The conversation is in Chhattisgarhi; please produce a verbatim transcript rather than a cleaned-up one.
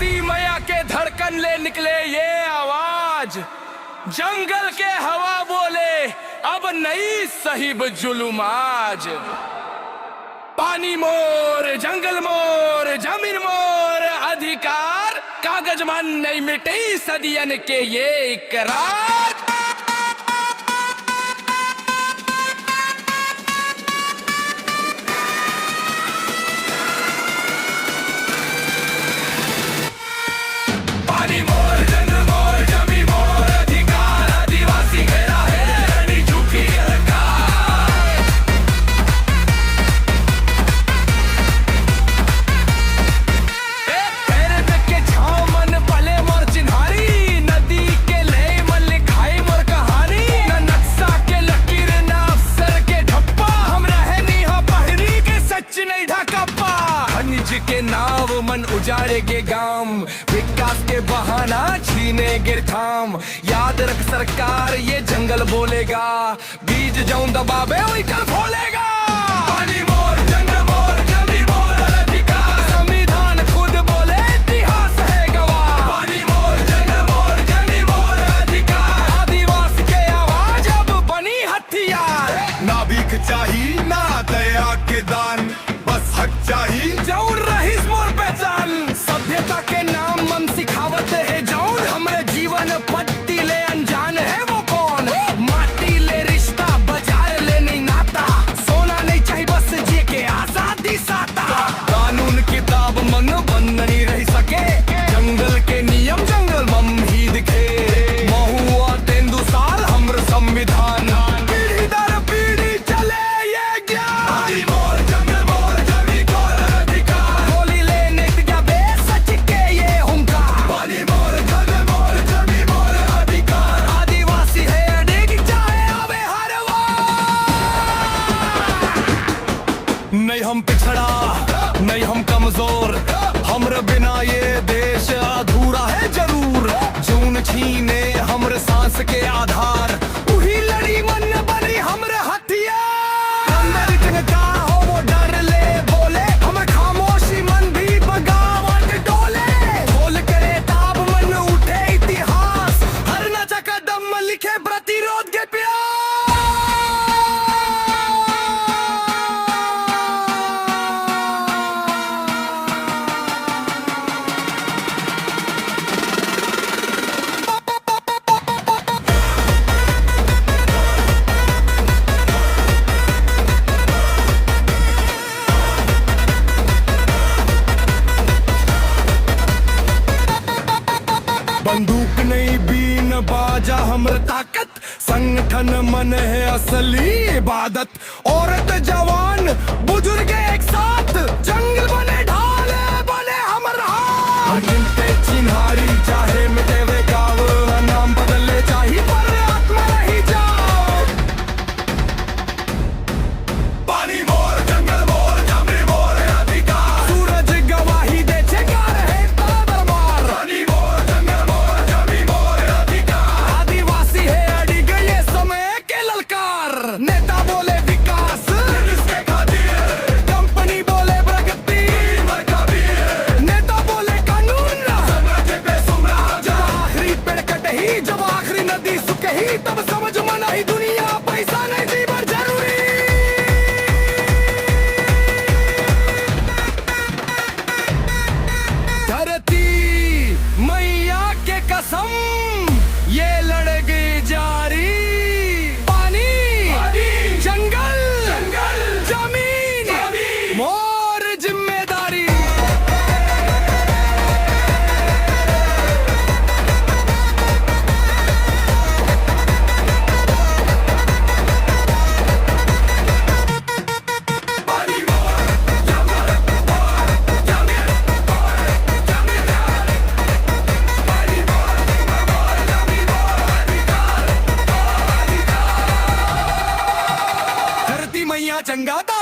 धरती मैया के धड़कन ले निकले ये आवाज, जंगल के हवा बोले, अब नई सहिब जुलुम आज। पानी मोर, जंगल मोर, जमीन मोर अधिकार, कागज मन नइ मिटई सदियन के ये इकरार। पानी मोर, जंगल मोर, जमीन मोर अधिकार, आदिवासी के राहे नहीं झुकी ललकार। ए, पैर के छाँव मन पले मोर चिन्हारी, नदी के लय मन लिखाई मोर कहानी। न नक्शा के लकीर, न अफसर के ठप्पा, हम रहनी हा पहरी के सच नहीं ढाकप्पा। खनिज के नाव मन उजाड़े गे गाम, विकास के बहाना छीने गे थाम। याद रख सरकार, ये जंगल बोलेगा, बीज जौन दबाबे, वही कल फलेगा। पानी मोर, जंगल मोर, जमीन मोर अधिकार। संविधान खुद बोले, इतिहास है गवाह। पानी मोर, जंगल मोर, जमीन मोर अधिकार। आदिवासी के आवाज अब बनी हथियार। ना भीख चाही, ना दया के दान, बस हक चाही, जौन रहिस मोर पहचान। सभ्यता के नाम मन सिखावत हे जौन, हमरे जीवन पट्टी ले अनजान हे वो कौन? माटी ले रिश्ता, बाजार ले नहीं नाता, सोना नहीं चाही, बस जिए के आजादी साता। कानून किताब मन बंद नहीं रह सके, जंगल के नियम जंगल मम ही दिखे। महुआ तेंदुसार हमर संविधान, पीढ़ी दर पीढ़ी चले ये ज्ञान। पानी मोर, जंगल मोर, जमीन मोर अधिकार। गोली लेने का बे सच के ये हुंकार। पानी मोर, जंगल मोर, जमीन मोर अधिकार। आदिवासी है अडिग चाहे आवे हर वार। नहीं हम पिछड़ा, नहीं हम कमजोर, हमरे बिना ये देश अधूरा है जरूर। जौन छीने हमरे सांस के आधार, उही लड़ी मन बनी हमरे हथियार। अंदर इतने का हो वो डर ले बोले, हमर खामोशी मन भी बगावत डोले। खोल करे ताब मन उठे इतिहास, हर नचा कदम लिखे प्रतिरोध के प्यार। बंदूक नहीं बीन बाजा हमर ताकत, संगठन मन है असली इबादत। औरत जवान बुजुर्ग एक साथ, जंगल बने ढाल, बने हमर हाल। हर दिन पे चिन्हारी चाहे मिटेवे गाँव, नाम बदले चाही पर आत्मा रही जाओ। पानी मोर, जंगल मोर, जमीन मोर अधिकार। सूरज गवाही दे छे कार है दरबार। पानी मोर, जंगल मोर, जमीन मोर अधिकार। आदिवासी है अड़ी गए समय के ललकार। नेता बोले विकास, पुलिस के खातिर। कंपनी बोले प्रगति, टीम का वीर। नेता बोले कानून, साम्राज्य पे सुमराज। जब आखिरी पेड़ कटही, जब आखिरी नदी सुखही, तब समझ मन ही दुनिया पैसा नहीं जीवन जरूरी। धरती मैया के कसम, ये लड़ाई जारी। पानी, पानी, जंगल, जंगल, जमीन, जमीन, मोर जिम्मेदारी। धरती मैया चंगा ता